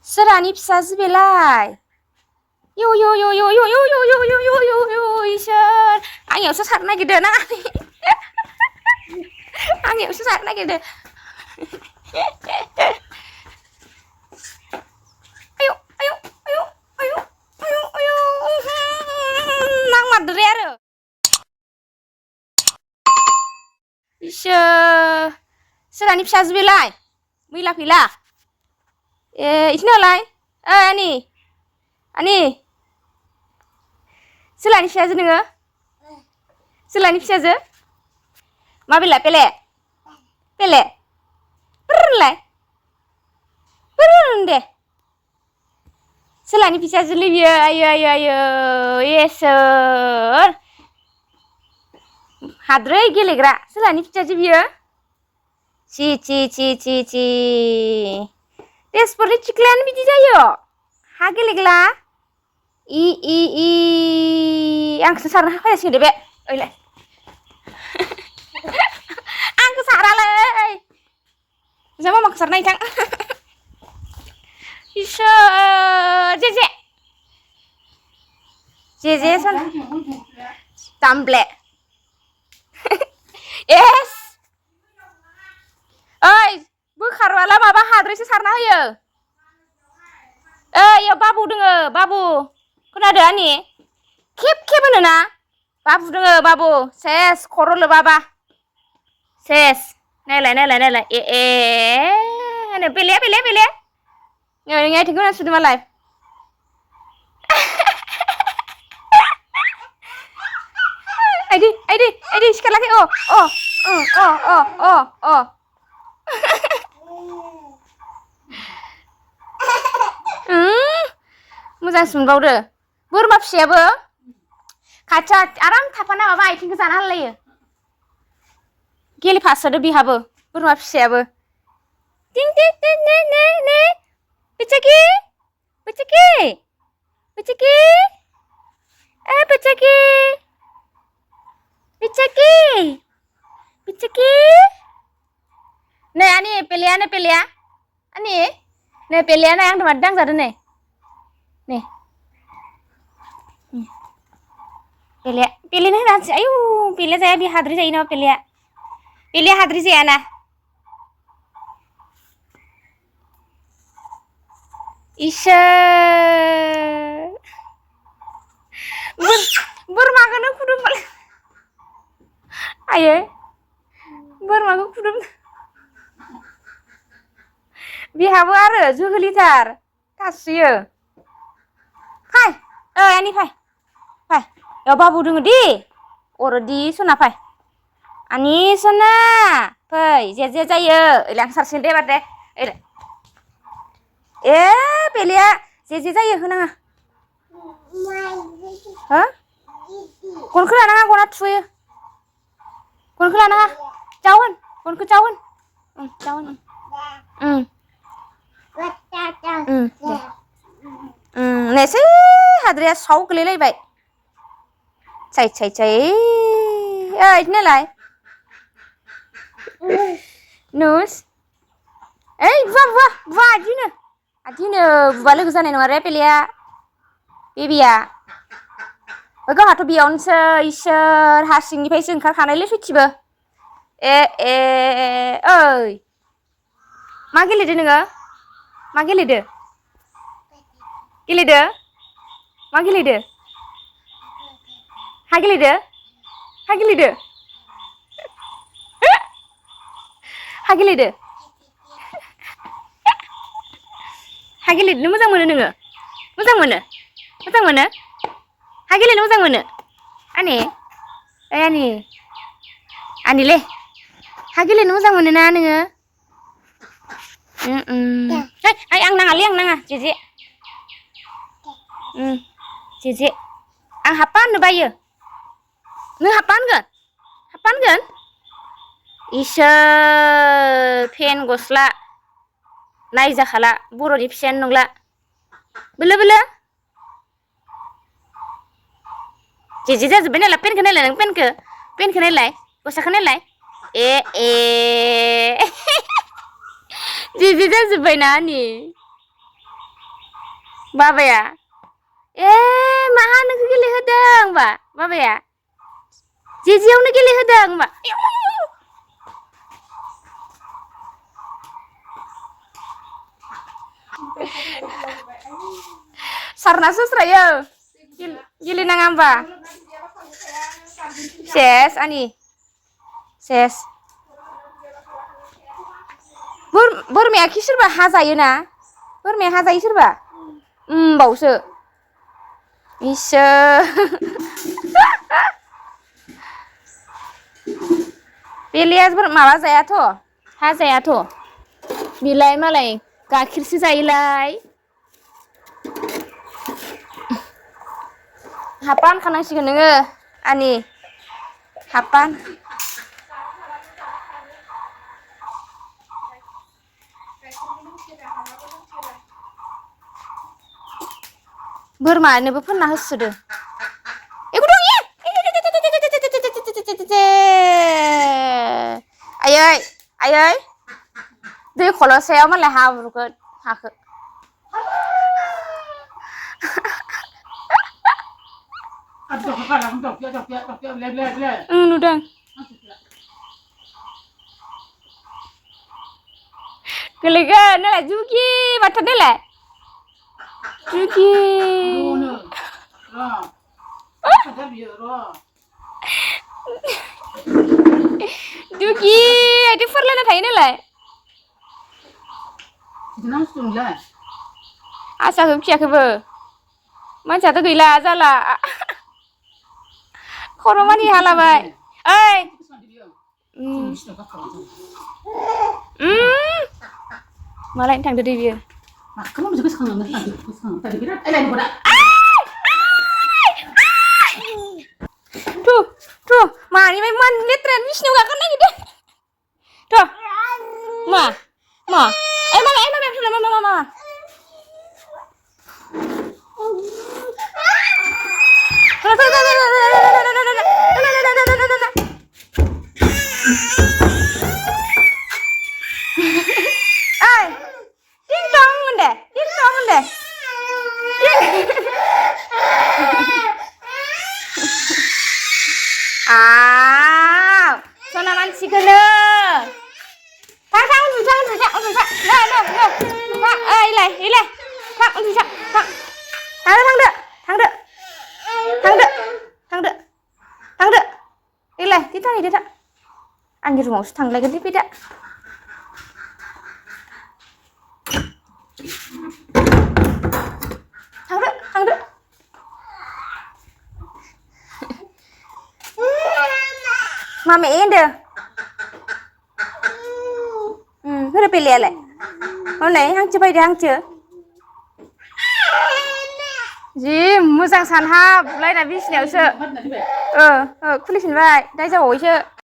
सोरानि फिसाजो बेलाय यो यो यो यो यो यो यो यो यो यो यो इसोर आंनियावसो सारनो नागिरदों ना आंनियावसो सारनो नागिरदों आयौ आयौ आयौ आयौ आयौ आयौ नांमारदोंरे आरो इसोर सोरानि फिसाजो बेलाय मैला फैला इखिनियालाय आनि सोलानि फिसाजो नोङो सोलानि फिसाजो माबेलाय पेले होनलाय दे सोलानि फिसाजोलै बियो आयो आयो आयो इसोर हाद्रै गेलेग्रा सोलानि फिसाजो बियो ची ची ची ची ची तेजपुरनि थिख्लायानो बिदि जायो हा गेलेग्ला आंखौसो सारनो हाफायासै दे बे ओइलाय आंखौ सारालै जा मामाखौ सारनो नायथां इसोर जे सन दामब्ले एस ओइ बोखारबाला माबा हाद्रैसो सारना होयो इयाव बाबु दोङो बाबु खोनादो आनि खेब होनो ना बाबु दोङो बाबु सेस खर' लोबाबा सेस नायलाय ए होनो बेले नोंनि आथिंखौ नायसुदो मालाय आइदि सिखारलाखै अ मोजांसो मोनबावदो बोरमा फिसायाबो खाथियाव आराम थाफाना माबा आथिंखौ जाना होलायो गेलेफासोदो बिहाबो बोरमा फिसायाबो टिं टिं टिं ने पिचकी नै आनि पेलेया आनि नै पेलेया नाय आंथ' माथो दांजादो नै पेलेनो होनासै आयु पेले जाया बे हाद्रि जायो नामा पेलेया हाद्रि जायाना इसोर बोरमाखौनो खुदुमबाय आयै बोरमाखौ खुदुम बिहाबो आरो जोहोलिथार गासैयो फाय आनि फाय याव बाबु दोङो दि अरदि सना फाय आनि सना फै जे जायो ओइलाय आं सारसिगोन दे एबार दे ओइलाय ए पेलेया जे जायो होनाङा हो गनखौ लानाङा गना थुयो गनखौ लानाङा जावन गनखौ जावन नेसै हाद्रिया साव गोलैलायबाय चाय इदिनोलाय नुस ओइ बुवा आदिनो बुबा लोगो जानाय नङा रे पेलेया बेबिया गावहाथ' बेयावनोसो इसोर हा सिंनिफ्रायसो ओंखारखानायलै सयथिबो ओइ मा गेलेदो नोङो मा गेलेदो मा गेलेदो हा गेलेदो हा गेलेनो मोजां मोनो नोङो मोजां मोनो हा गेलेनो मोजां मोनो आनिले हा गेलेनो मोजां मोनो ना नोङो आं नाङालै आं नाङा जे आं हाबबा होननो बायो नों हाबबा होनगोन इसोर फेन गस्ला नायजाखाला बर'नि फिसायानो नंला बोलो जे जाजोब्बाय नालाय पेनखौ नायलाय नों पेनखौ नायलाय गस्लाखौ नायलाय जे जाजोब्बायना आनि बाबाया माहा नोंखौ गेलेहोदों होनबा बाबाया जेजेयावनो गेलेहोदों होनबा सारना सुस्रायो गेलेनाङा होमबा सेस आनि सेस बोरमाया खि सोरबा हाजायोना बोरमाया हाजायो सोरबा बावसो इसोर बेलाया माबा जायाथ' हाजायाथ' बेलाय मालाय गाइखेरसो जायोलाय हाबा खानांसिगोन नोङो आनि हाबा बोरमानोबो फोनना होसोदो आयै आयै दै खल'सायाव मालाय हाब्रुखौ हाखो नुदों गोलैगोन नालाय जुगि माथो नालाय जुगि जुगि आयदि फुरलायना थायो नालाय आसाखौ खियाखैबो मानसियाथ' गैला जाला खर' मानि हालाबाय ओइ मालायनो थांदो दे बियो थु मानिफ्राय मान लेथ्रायानो बिसिनायाव गाखोनो नागिरदों थ' मा sona मानसिखौनो थां उन्दुसा इलाय थां उन्दुसा थांदो इलाय दि थांहैदो था आंनि रुमावसो थांलायगोन दे फैदा थांदो मामे होनदो होनो बेलायालाय हनै हांसो बायदो हांसो जि मोजां सानहाबलायना बिसिनायावसो खुलिफिनबाय दाय जाबावैसो